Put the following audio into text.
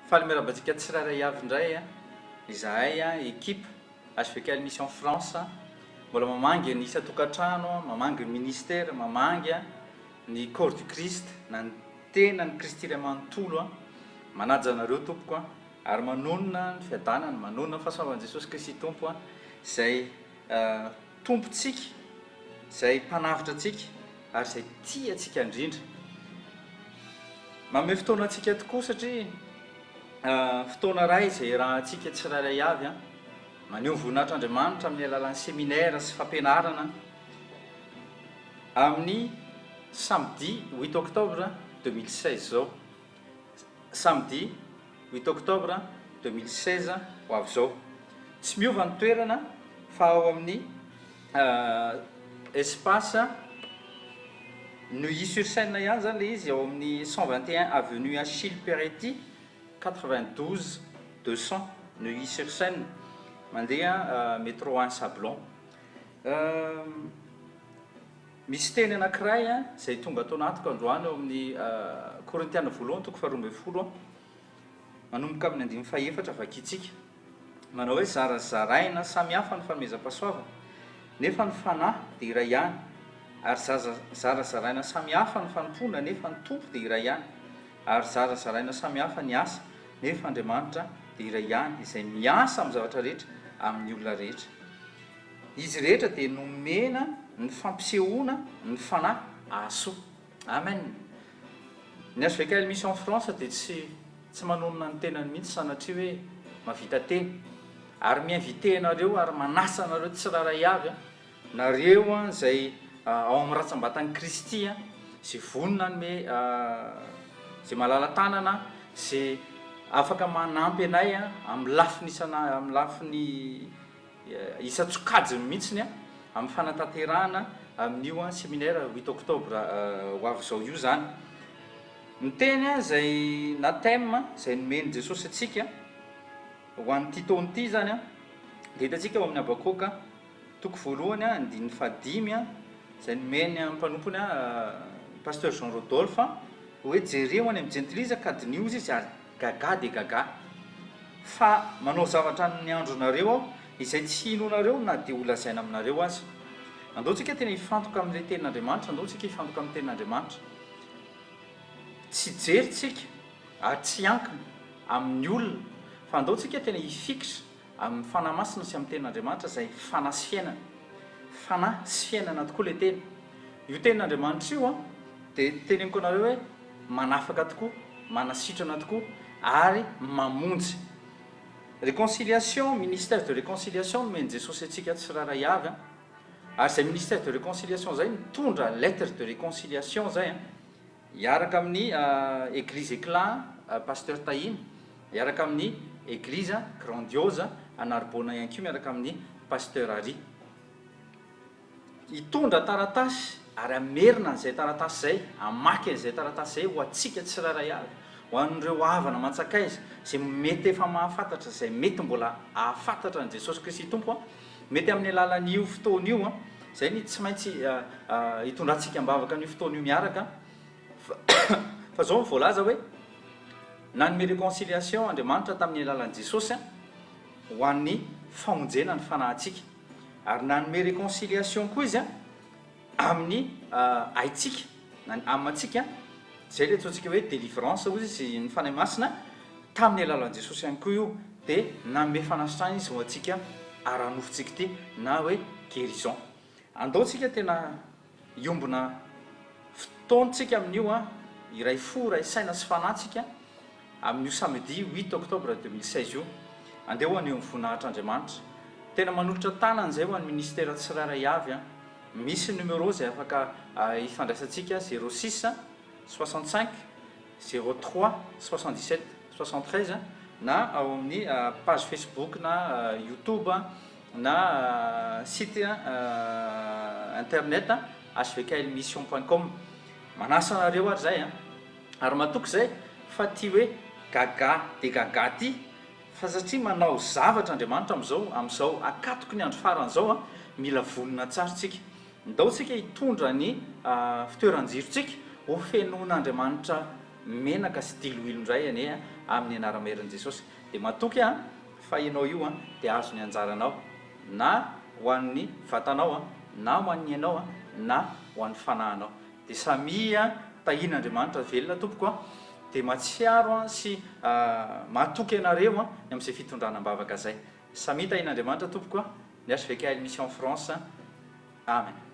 Faly miarahaba antsika tsirairay avy indray izahay equipe HVKL Mission France mbola mamangy ny isan-tokantrano, mamangy ny ministère, mamangy ny corps du Christ na ny tenan'i Kristy iray manontolo. Manaja anareo tompoko ary manonona ny fiadanana, manonona ny fahasoavan'i Jesosy Kristy Tompo izay Tompontsika, izay Mpanavotra antsika ary izay tia antsika indrindra. Manome fotoana antsika tokoa satria fotoana iray izay iarahantsika tsirairay avy maneho ny voninahitr'Andriamanitra amin'ny alalan'ny seminaire sy fampianarana amin'ny samedi huit octobre 2016 izao. Samedi huit octobre 2016 ho avy izao. Tsy miova ny toerana fa ao amin'ny espace Neuilly-sur-Seine ihany izany ilay izy, ao amin'ny 121 avenue Achille Peretti, 92 200 Neuilly-sur-Seine, mandeha métro 1 Sablon. Misy teny anankiray izay tonga ato anatiko androany ao amin'ny Korintiana voalohany toko faharoa ambin'ny folo, manomboka amin'ny andininy fahefatra vakintsika. Manao hoe zarazaraina samy hafa ny fanomezam-pahasoavana, nefa ny Fanahy dia iray ihany, ary zaza zarazaraina samy hafa ny fanompoana, nefa ny Tompo dia iray ihany, ary zarazaraina samy hafa ny asa, nefa Andriamanitra dia iray ihany, izay miasa amin'ny zavatra rehetra amin'ny olona rehetra. Izy rehetra dia nomena ny fampisehoana ny Fanahy hahasoa. Amen! Ny HVKL Mission France dia tsy tsy manonona ny tenany mihitsy sanatria hoe mahavita tena. Ary mi-inviter anareo ary manasa anareo tsirairay avy, nareo izay ao amin'ny ratsambatan'i Kristy, izay vonona hanome, izay malala-tanana, izay afaka manampy anay amin'ny lafiny isana, amin'ny lafiny isan-tsokajiny mihitsy amin'ny fanatanterahana amin'io séminaire huit octobre ho avy izao io izany. Ny teny izay na thème izay nomen'i Jesosy antsika ho an'ity taona ity izany dia hitantsika ao amin'ny Habakoka toko voalohany andininy fahadimy izay nomeny ny mpanompony Pasteur Jean Rodolphe hoe jereo any amin'ny jentilisa ka diniho izy ary Gaga dia gaga. Fa manao zavatra amin'ny andronareo aho, izay tsy hinoanareo na dia holazaina aminareo aza. Andao tsika tena hifantoka amin'ilay Tenin'Andriamanitra, andao tsika hifantoka amin'ny Tenin'Andriamanitra. Tsy hijery tsika ary tsy hiankina amin'ny olona, fa andao tsika tena hifikitra Amin'ny Fanahy Masina sy amin'ny Tenin'Andriamanitra izay Fanahy sy Fiainana. Fanahy sy Fiainana tokoa ilay Teny. Io Tenin'Andriamanitra io dia teneniko anareo hoe manafaka tokoa, manasitrana tokoa ary mamonjy. Réconciliation, ministère de réconciliation nomen'i Jesosy antsika tsirairay avy ary izay ministère de réconciliation izay mitondra lettre de réconciliation izay. Hiaraka amin'ny Eglise Eclat Pasteur Tahina, hiaraka amin'ny Eglise Grandiose à Narbonne ihany koa miaraka amin'ny Pasteur Harry. Hitondra taratasy ary hamerina an'izay taratasy izay, hamaky an'izay taratasy izay ho antsika tsirairay avy, ho an'ireo havana aman-tsakaiza izay mety efa mahafantatra, izay mety mbola hahafantatra an'i Jesosy Kristy Tompo, mety amin'ny alalan'io fotoana io. Izay ny tsy maintsy hitondrantsika am-bavaka an'io fotoana io miaraka fa izao no voalaza hoe nanome réconciliation Andriamanitra tamin'ny alalan'i Jesosy ho an'ny famonjena ny fanahintsika ary nanome réconciliation koa izy amin'ny aintsika na ny âme-ntsika, izay ilay antsointsika hoe délivrance hoy izy ny Fanahy Masina tamin'ny alalan'i Jesosy ihany koa io dia nanome fanasitranana izy ho antsika ara-nofontsika ity na hoe guérison. Andao tsika tena hiombona fotoantsika amin'io an, hiray fo, hiray saina sy fanahy tsika amin'io samedi huit octobre 2016 io. Andeha ho haneho ny voninahitr'Andriamanitra. Tena manolotra tanana izay ho an'ny ministera tsirairay avy an. Misy numéro izay afaka hifandraisantsika zéro six 65 03 77 73 na ao amin'ny page Facebook na YouTube na site internet hvklmission point com. Manasa anareo ary zay an! Ary matoky zay fa ty hoe gaga de gaga ty fa satria manao zavatra Andriamanitra amizao amizao akatoky ny andro farany zao an, mila vonona tsara tsika. Ndao tsika hitondra ny fitoeran-jirontsika ho fenoin'Andriamanitra. menaka sy diloilo indray anie amin'ny anaram-herin'i Jesosy. Dia matoky aho fa ianao io dia azo ny anjaranao na ho an'ny vatanao na ho an'ny ainao na ho an'ny fanahinao. Dia samia tahian'Andriamanitra velona tompoko a! Dia mahatsiaro sy mahatoky anareo ny amin'izay fitondrana am-bavaka izay. Samia tahian'Andriamanitra tompoko a! Ny HVKL Mission France. Amen.